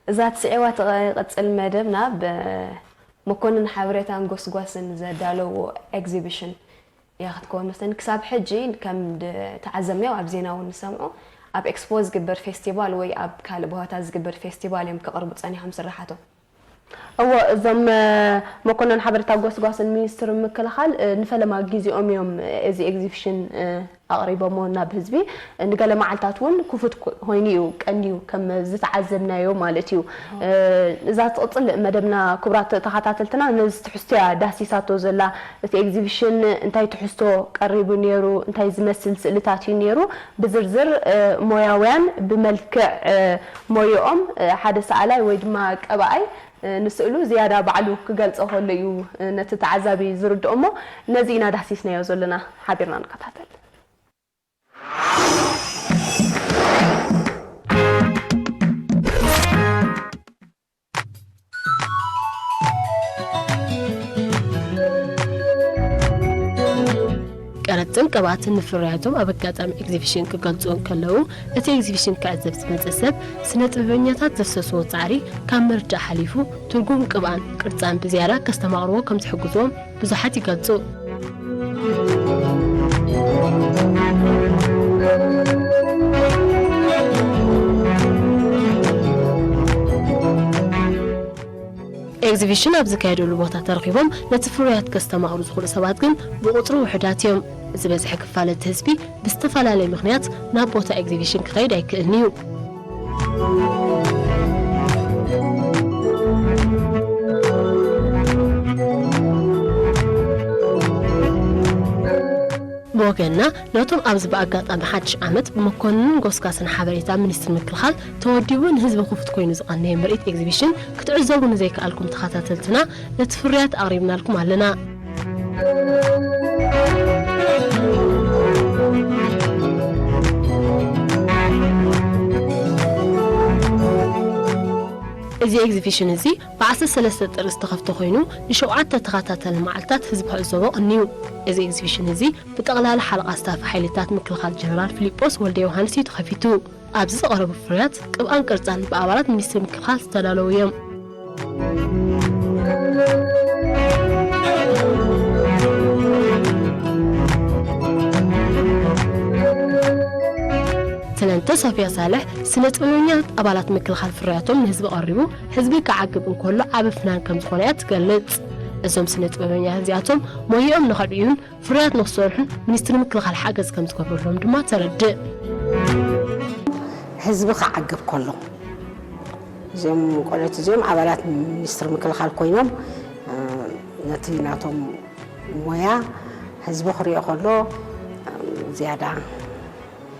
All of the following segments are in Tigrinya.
እዛ ትስዒዋ ትቐጽል መደብና ብመኮንን ሓበሬታን ጎስጓስን ዘዳለዎ ኤግዚቢሽን እያ ክትከውን መስለኒ። ክሳብ ሕጂ ከም ተዓዘብናዮ ኣብ ዜና እውን ንሰምዖ ኣብ ኤክስፖ ዝግበር ፌስቲቫል ወይ ኣብ ካልእ ቦታታት ዝግበር ፌስቲቫል እዮም ክቕርቡ ጸኒሖም ስራሓቶም። እዎ፣ እዞም መኮንን ሓበሬታ ጎስጓስን ሚኒስትር ምክልኻል ንፈለማ ግዜኦም እዮም እዚ ኤግዚቢሽን ኣቕሪቦሞ ናብ ህዝቢ። ንገለ መዓልታት እውን ክፉት ኮይኑ እዩ ቀንዩ ከም ዝተዓዘብናዮ ማለት እዩ። እዛ ትቕፅል መደብና ክቡራት ተኸታተልትና ነዚ ትሕዝቶ እያ ዳህሲሳቶ ዘላ። እቲ ኤግዚቢሽን እንታይ ትሕዝቶ ቀሪቡ ነይሩ፣ እንታይ ዝመስል ስእልታት እዩ ነይሩ፣ ብዝርዝር ሞያውያን ብመልክዕ ሞይኦም ሓደ ሰኣላይ ወይ ድማ ቀባኣይ ንስእሉ ዝያዳ ባዕሉ ክገልጾ ከሎ እዩ ነቲ ተዓዛቢ ዝርድኦ እሞ ነዚ ኢና ዳህሲስናዮ ዘለና። ሓቢርና ንከታተል። ቀረጽን ቅብኣትን ንፍርያቶም ኣብ ኣጋጣሚ ኤግዚቢሽን ክገልጹ እንከለዉ፣ እቲ ኤግዚቢሽን ክዕዘብ ዝመጸ ሰብ ስነ ጥበበኛታት ዘፍሰስዎ ጻዕሪ ካብ ምርዳእ ሓሊፉ ትርጉም ቅብኣን ቅርጻን ብዝያዳ ከስተማቕርዎ ከም ዝሕግዝዎም ብዙሓት ይገልጹ። ኤግዚቢሽን ኣብ ዝካየደሉ ቦታ ተረኺቦም ነቲ ፍርያት ከስተማቕሩ ዝኽእሉ ሰባት ግን ብቑጽሪ ውሑዳት እዮም። ዝበዝሐ ክፋል እቲ ህዝቢ ብዝተፈላለየ ምኽንያት ናብ ቦታ ኤግዚቢሽን ክኸይድ ኣይክእልን እዩ። ብወገንና ነቶም ኣብዚ ብኣጋጣሚ ሓድሽ ዓመት ብመኮንንን ጎስጋስን ሓበሬታ ሚኒስትሪ ምክልኻል ተወዲቡ ንህዝቢ ክፉት ኮይኑ ዝቐነየ ምርኢት ኤግዚቢሽን ክትዕዘቡ ንዘይከኣልኩም ተኸታተልትና ነቲ ፍርያት ኣቕሪብናልኩም ኣለና። እዚ ኤግዚቢሽን እዚ ብ ዓሰርተ ሰለስተ ጥሪ ዝተኸፍተ ኮይኑ ንሸውዓተ ተኸታታሊ መዓልታት ህዝቢ ክዕዘቦ ቀንዩ። እዚ ኤግዚቢሽን እዚ ብጠቕላላ ሓለቓ ስታፍ ሓይልታት ምክልኻል ጀነራል ፊሊጶስ ወልደ ዮሃንስ እዩ ተኸፊቱ። ኣብዚ ዝቐረቡ ፍርያት ቅብኣን ቅርጻን ብኣባላት ሚኒስትሪ ምክልኻል ዝተዳለዉ እዮም። ተለንተ ሶፊያ ሳልሕ ስነ ጥበበኛታት ኣባላት ምክልኻል ፍርያቶም ንህዝቢ ቀሪቡ ህዝቢ ክዓግብ እንከሎ ዓቢ ፍናን ከም ዝኾነ እያ ትገልጽ። እዞም ስነ ጥበበኛታት እዚኣቶም ሞይኦም ንኸዕብዩን ፍርያት ንክሰርሑን ሚኒስትሪ ምክልኻል ሓገዝ ከም ዝገብረሎም ድማ ተረድእ። ህዝቢ ክዓግብ ከሎ እዚኦም ቆልዑት እዚኦም ኣባላት ሚኒስትሪ ምክልኻል ኮይኖም ነቲ ናቶም ሞያ ህዝቢ ክሪኦ ከሎ ዝያዳ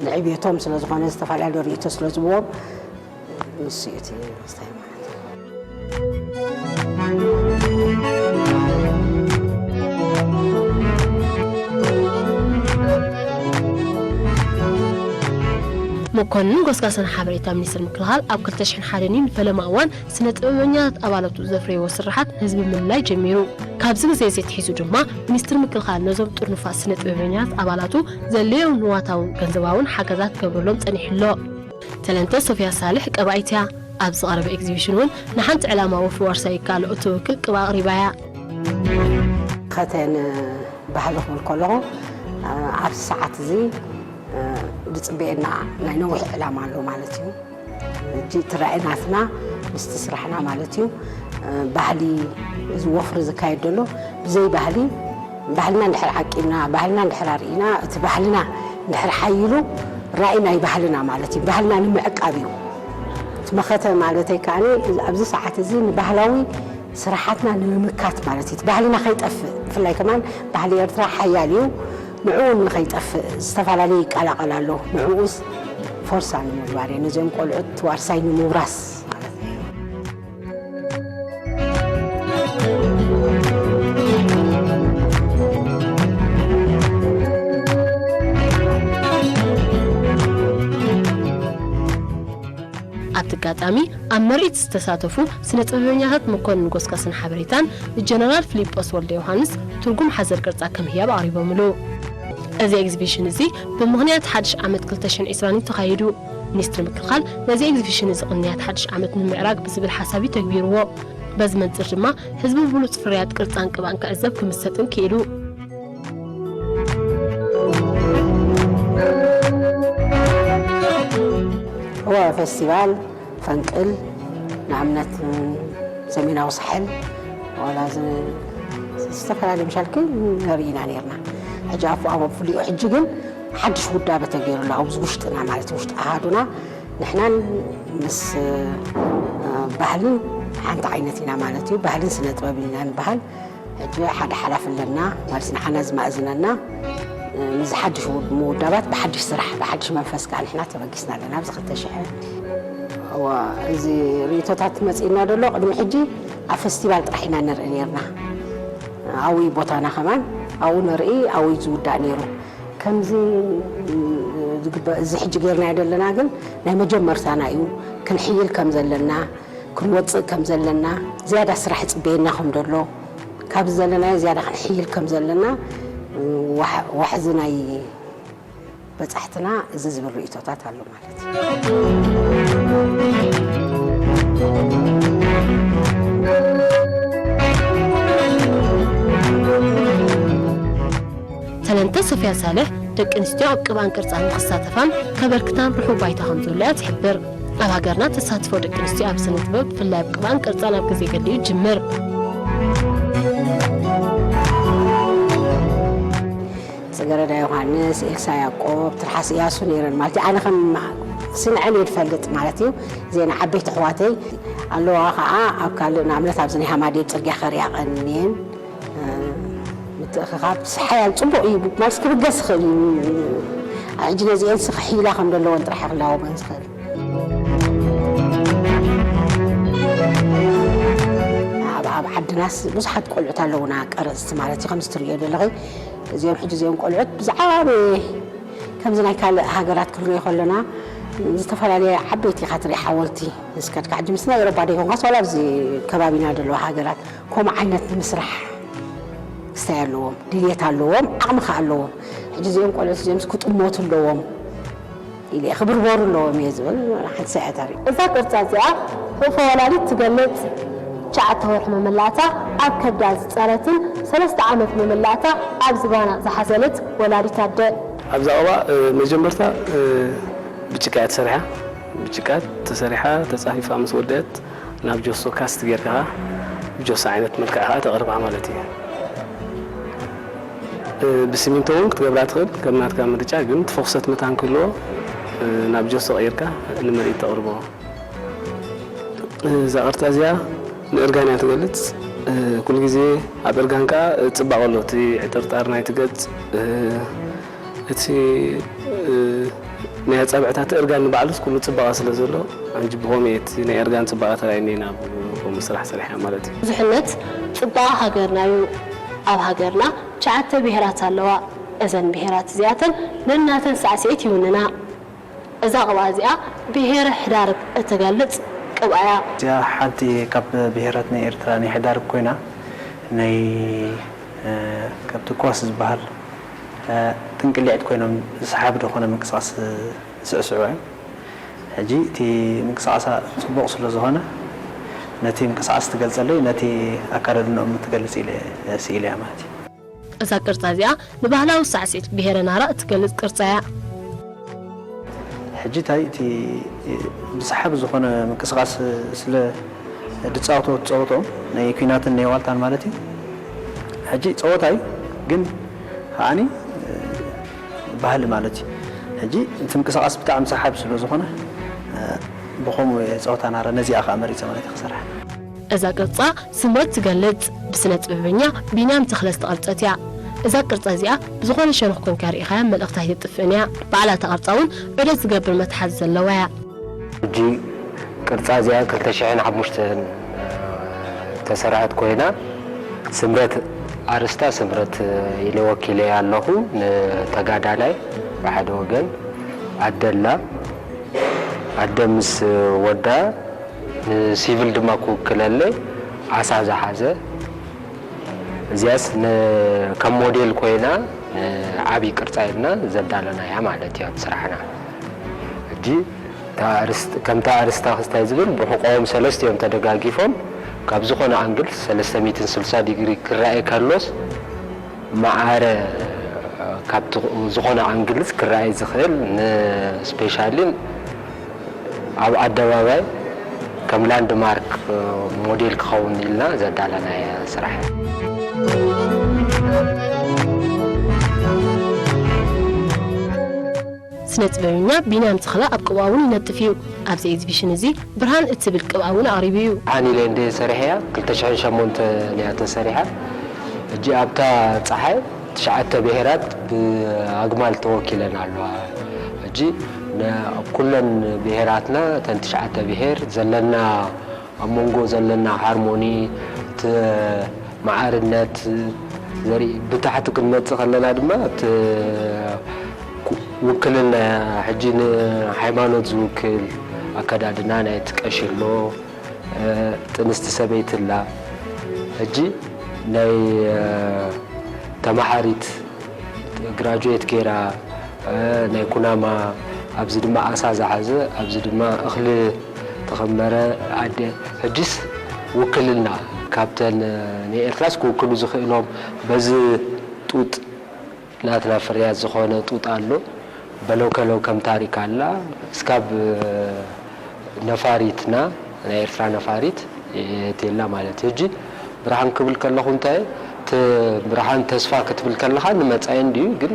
ንዕብየቶም ስለ ዝኾነ ዝተፈላለየ ርእይቶ ስለ ዝህብዎም ንሱ እዩ እቲ ኣስተያየት ማለት እዩ። መኮንን ጎስጋስን ሓበሬታ ሚኒስትሪ ምክልኻል ኣብ ክልተ ሽሕን ሓደን እዩ ንፈለማ እዋን ስነ ጥበበኛታት ኣባላቱ ዘፍረይዎ ስርሓት ንህዝቢ ምልላይ ጀሚሩ። ካብዚ ግዜ እዚ ኣትሒዙ ድማ ሚኒስትሪ ምክልኻል ነዞም ጥርኑፋት ስነ ጥበበኛታት ኣባላቱ ዘድልዮም ንዋታውን ገንዘባውን ሓገዛት ክገብረሎም ጸኒሑ ኣሎ። ተለንተ ሶፊያ ሳልሕ ቀባኢት እያ። ኣብ ዝቐረበ ኤግዚቢሽን እውን ንሓንቲ ዕላማ ወፍሪ ዋርሳይ ይከኣሎ እትውክል ቅብኣ ኣቕሪባ እያ። ከተ ንባህሊ ክብል ከለኹ ኣብዚ ሰዓት እዚ ዝፅበየና ናይ ነዊሕ ዕላማ ኣሎ ማለት እዩ። ሕጂ እቲ ራእይ ናትና ምስቲ ስራሕና ማለት እዩ። ባህሊ እዚ ወፍሪ ዝካየድ ዘሎ ብዘይ ባህሊ፣ ባህልና እንድሕር ዓቂብና፣ ባህልና እንድሕር ኣርኢና፣ እቲ ባህልና እንድሕር ሓይሉ ራእይ ናይ ባህልና ማለት እዩ። ባህልና ንምዕቃብ እዩ። እቲ መኸተ ማለተይ ከኣ ኣብዚ ሰዓት እዚ ንባህላዊ ስራሓትና ንምምካት ማለት እዩ። እቲ ባህልና ከይጠፍእ፣ ብፍላይ ከማን ባህሊ ኤርትራ ሓያል እዩ። ንዕኡ ንኸይጠፍእ ዝተፈላለየ ይቀላቐል ኣሎ። ንዕኡስ ፎርሳ ንምግባር እዩ። ነዚኦም ቆልዑት ዋርሳይ ንምውራስ ማለት እዩ። ኣብቲ ኣጋጣሚ ኣብ ምርኢት ዝተሳተፉ ስነ ጥበበኛታት መኮንን ጎስጋስን ሓበሬታን ንጀነራል ፊሊጶስ ወልደ ዮሃንስ ትርጉም ሓዘል ቅርጻ ከም ህያብ ኣቕሪቦምሉ። እዚ ኤግዚቢሽን እዚ ብምኽንያት ሓድሽ ዓመት ክልተ ሽሕን ዕስራን እዩ ተኻይዱ። ሚኒስትሪ ምክልኻል ነዚ ኤግዚቢሽን እዚ ቅንያት ሓድሽ ዓመት ንምምዕራግ ብዝብል ሓሳብ እዩ ተግቢርዎ። በዚ መንፅር ድማ ህዝቢ ብሉፅ ፍርያት ቅርፃን ቅብኣን ክዕዘብ ክምሰጥን ክኢሉ። እወ፣ ፌስቲቫል ፈንቅል ንኣብነት ሰሜናዊ ሳሕል ዋላ ዝ- ዝተፈላለዩ ምሻልክ ንርኢ ኢና ነርና። ሕጂ ኣፉ ኣብ ፍሊኡ ሕጂ ግን ሓድሽ ውዳበ ተገይሩሉ ኣብዚ ውሽጥና ማለት እዩ፣ ውሽጢ ኣሃዱና ንሕናን ምስ እ፣ ባህልን ሓንቲ ዓይነት ኢና ማለት እዩ። ባህልን ስነ ጥበብን ኢና ንበሃል። ሕጂ ሓደ ሓላፊ ኣለና ማለት ንዓና ዝማእዝነና እ፣ ንዚ ሓድሽ ውድ- ምውዳባት ብሓድሽ ስራሕ ብሓድሽ መንፈስ ከዓ ንሕና ተበጊስና ኣለና ኣብዚ ክልተ ሽሕ። እዋ፣ እዚ ርእቶታት መፂእና ዘሎ ቅድሚ ሕጂ ኣብ ፌስቲቫል ጥራሕ ኢና ንርኢ ነርና። ኣብይ ቦታና ከማን ኣብኡ ንርኢ ኣብይ ዝውዳእ ነይሩ። ከምዚ እ፣ ዝግበ- እዚ ሕጂ ጌርናዮ ዘለና ግን ናይ መጀመርታና እዩ። ክንሕይል ከም ዘለና ክንወፅእ ከም ዘለና ዝያዳ ስራሕ ይፅበየና ከም ዘሎ ካብዚ ዘለናዮ ዝያዳ ክንሕይል ከም ዘለና እ፣ ዋሕ- ዋሕዚ ናይ በፃሕትና እዚ ዝብል ርእቶታት ኣሎ ማለት እዩ። ተለንተ ሶፊያ ሳልሕ ደቂ ኣንስትዮ ኣብ ቅብኣን ቅርፃን ንክሳተፋን ከበርክታን ርሑቕ ባይታ ከም ዝብለያ ትሕብር። ኣብ ሃገርና ተሳትፎ ደቂ ኣንስትዮ ኣብ ስነ ጥበብ ብፍላይ ኣብ ቅብኣን ቅርፃን ኣብ ግዜ ገዲኡ ይጅምር። ፅገረዳ ዮሃንስ፣ ኤልሳ ያቆብ፣ ትርሓስ እያሱ ነይረን ማለት እዩ። ኣነ ከም ስንዐን እየ ዝፈልጥ ማለት እዩ። እዚአን ዓበይቲ ኣሕዋተይ ኣለዋ ከዓ ኣብ ካልእ ንኣብነት ኣብዚ ናይ ሃማዴብ ፅርግያ ከሪያ ቀንየን ምትእኽኻብ ሓያል ፅቡቕ እዩ ማለት ክብገስ ይኽእል እዩ። ሕጂ ነዚአን ስኽሕ ኢላ ከም ዘለዎን ጥራሕ ክላወመን ዝኽእል ኣብ ኣብ ዓድናስ ብዙሓት ቆልዑት ኣለውና ቀረፅቲ ማለት እዩ ከምዚ ትርእዮ ዘለኺ እዚኦም ሕጂ እዚኦም ቆልዑት ብዛዕባ ከምዚ ናይ ካልእ ሃገራት ክንሪኦ ከለና ዝተፈላለየ ዓበይቲ ኢኻ ትርኢ ሓወልቲ ንስከድካ ሕጂ ምስ ናይ ኤሮፓ ደይኮንካስ ዋላ ኣብዚ ከባቢና ዘለዋ ሃገራት ከምኡ ዓይነት ንምስራሕ ክስታይ ኣለዎም ድልየት ኣለዎም ዓቕሚ ከ ኣለዎም ሕጂ እዚኦም ቆልዑት እዚኦም ክጥመቱ ኣለዎም ኢለ ክብርበሩ ኣለዎም እየ ዝብል ሓንቲ ሰብኣያ ታሪክ እዛ ቅርፃ እዚኣ ህቕፎ ወላዲት ትገልፅ። ትሽዓተ ወርሒ ምምላእታ ኣብ ከብዳ ዝፀረትን ሰለስተ ዓመት ምምላእታ ኣብ ዝባና ዝሓዘለት ወላዲት ኣደ። ኣብዛ ቀባ መጀመርታ ብጭቃ እያ ተሰሪሓ። ብጭቃ ተሰሪሓ ተፃፊፋ ምስ ወደአት ናብ ጆሶ ካስት ጌርካ ብጆሶ ዓይነት መልክዕ ከዓ ተቕርባ ማለት እዩ። ብስሚንቶ እውን ክትገብራ ትኽእል ከም ናትካ ምርጫ፣ ግን ትፈኩሰት መታን ክህልዎ ናብ ጆሶ ቀይርካ ንምርኢት ተቕርቦ። እዛ ቅርፃ እዚኣ ንእርጋን እያ ትገልፅ። ኩሉ ግዜ ኣብ እርጋን ከዓ ፅባቐ ኣሎ። እቲ ዕጥርጣር ናይቲ ገፅ እቲ ናይ ኣጻብዕታ እቲ እርጋን ንባዕሉስ ኩሉ ጽባቐ ስለ ዘሎ ኣንጂ ብኸምኡ እየ እቲ ናይ እርጋን ጽባቐ ተራእየኒ ናብ ከምኡ ስራሕ ሰሪሐ ማለት እዩ። ብዙሕነት ጽባቐ ሃገርና እዩ። ኣብ ሃገርና ትሽዓተ ብሄራት ኣለዋ። እዘን ብሄራት እዚኣተን ነናተን ሳዕስዒት ይውንና። እዛ ቅብኣ እዚኣ ብሄረ ሕዳርብ እትገልጽ ቅብኣ እያ። እዚኣ ሓንቲ ካብ ብሄራት ናይ ኤርትራ ናይ ሕዳርብ ኮይና ናይ ከብቲ ኮስ ዝበሃል ጥንቅሊዕት ኮይኖም ዝሰሓብ ዝኾነ ምንቅስቓስ ዝስዕስዑ እዮም። ሕጂ እቲ ምንቅስቓሳ ፅቡቕ ስለ ዝኾነ ነቲ ምንቅስቓስ ትገልፀለይ ነቲ ኣካዳድንኦም ትገልፅ ኢለ ስኢለያ ማለት እዩ። እዛ ቅርፃ እዚኣ ንባህላዊ ሳዕስዒት ብሄረ ናራ እትገልፅ ቅርፃ እያ። ሕጂ እንታይ እቲ ብሰሓቢ ዝኾነ ምንቅስቓስ ስለ ዝፃወትዎ እቲ ፀወትኦም ናይ ኲናትን ናይ ዋልታን ማለት እዩ። ሕጂ ፀወታ እዩ ግን ከዓኒ ባህሊ ማለት እዩ። ሕጂ እቲ ምንቅስቓስ ብጣዕሚ ሰሓቢ ስለ ዝኾነ ብኸምኡ እየ ፀወታ ናረ ነዚኣ ከዓ መሪፀ ማለት እየ ክሰርሕ። እዛ ቅርፃ ስምረት ትገልፅ ብስነ ጥበበኛ ቢንያም ተኽለ ዝተቐርፀት እያ። እዛ ቅርፃ እዚኣ ብዝኾነ ሸነኽ ኮንካ ርኢኻያ መልእኽቲ ኣይተጥፍእን እያ። ባዕላ እታ ቅርፃ እውን ዑደት ዝገብር መትሓዚ ዘለዋ እያ። ሕጂ ቅርፃ እዚኣ ክልተ ሽሕን ሓሙሽተን ተሰርሐት ኮይና ስምረት ኣርስታ ስምረት ኢለ ወኪለያ ኣለኹ ንተጋዳላይ ብሓደ ወገን ኣደላ ኣደ ምስ ወዳ ንሲቪል ድማ ክውክለለይ ዓሳ ዝሓዘ እዚኣስ ከም ሞዴል ኮይና ንዓብዪ ቅርፃ ኢልና ዘዳለናያ ማለት እያ ኣብ ስራሕና ሕጂ ከምታ ኣርስታ ክስታይ ዝብል ብሕቆም ሰለስቲኦም ተደጋጊፎም ካብ ዝኾነ ኣንግል ሰለስተ ሚእትን ስልሳ ዲግሪ ክረኣይ ከሎስ፣ መዓረ ካብቲ ዝኾነ ኣንግልስ ክረኣይ ዝኽእል፣ ንስፔሻሊ ኣብ ኣደባባይ ከም ላንድማርክ ሞዴል ክኸውን ኢልና ዘዳለናዮ ስራሕ እዩ። ስነ ጥበበኛ ቢንያም ተኽለ ኣብ ቅብኣ እውን ይነጥፍ እዩ። ኣብዚ ኤግዚቢሽን እዚ ብርሃን እትብል ቅብኣ እውን ኣቕሪቡ እዩ። ብርሃን ኢለ እንደ ሰሪሐያ ክልተ ሽሕን ሸሞንተን እያ ተሰሪሓ። ሕጂ ኣብታ ፀሓይ ትሽዓተ ብሄራት ብኣግማል ተወኪለን ኣለዋ። ሕጂ ኣብ ኩለን ብሄራትና እተን ትሽዓተ ብሄር ዘለና ኣብ መንጎ ዘለና ሃርሞኒ፣ እቲ መዓርነት ዘርኢ ብታሕቲ ክንመጽእ ከለና ድማ እቲ ውክልና ሕጂ ንሃይማኖት ዝውክል ኣከዳድና ናይ ትቀሽሎ ጥንስቲ ሰበይቲ ላ ሕጂ ናይ ተማሓሪት ግራጁዌት ገይራ ናይ ኩናማ ኣብዚ ድማ ዓሳ ዝሓዘ ኣብዚ ድማ እኽሊ ተኸመረ ኣደ ሕጅስ ውክልና ካብተን ንኤርትራስ ክውክሉ ዝኽእሎም በዚ ጡጥ ናትና ፍርያት ዝኾነ ጡጥ ኣሎ በለው ከለው ከም ታሪክ ኣላ እስካብ ነፋሪትና ናይ ኤርትራ ነፋሪት የቴላ ማለት እዩ። ሕጂ ብርሃን ክብል ከለኹ እንታይ እቲ ብርሃን ተስፋ ክትብል ከለኻ ንመጻኢ እንድዩ ግን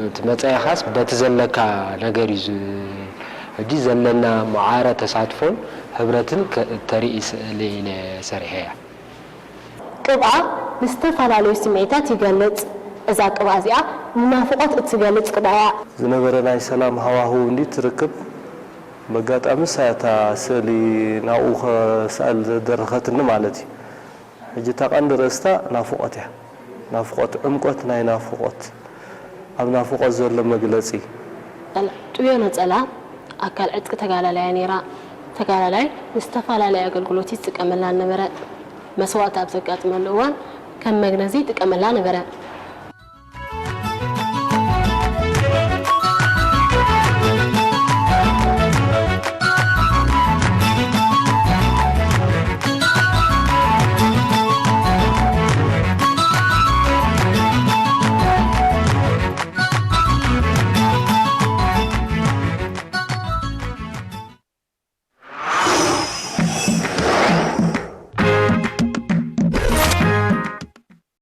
እቲ መጻኢኻስ በቲ ዘለካ ነገር እዩ ሕጂ ዘለና መዓረ ተሳትፎን ህብረትን ተርኢ ስእሊ ኢለ ሰሪሐያ። ቅብኣ ንዝተፈላለዩ ስምዒታት ይገልጽ። እዛ ቅብኣ እዚኣ ንናፍቖት እትገልጽ ቅብኣ እያ። ዝነበረ ናይ ሰላም ሃዋህው እንዲ ትርክብ በጋጣሚ እሳ እታ ስእሊ ናብኡ ከስኣል ዘደረኸትኒ ማለት እዩ። ሕጂ እታ ቀንዲ ርእስታ ናፍቖት እያ። ናፍቖት፣ ዕምቆት ናይ ናፍቖት፣ ኣብ ናፍቖት ዘሎ መግለጺ። ጥብዮ ነጸላ ኣካል ዕጥቂ ተጋዳላይ እያ ነይራ። ተጋዳላይ ንዝተፈላለየ ኣገልግሎት ይጥቀመላ ነበረ። መስዋእቲ ኣብ ዘጋጥመሉ እዋን ከም መግነዚ ይጥቀመላ ነበረ።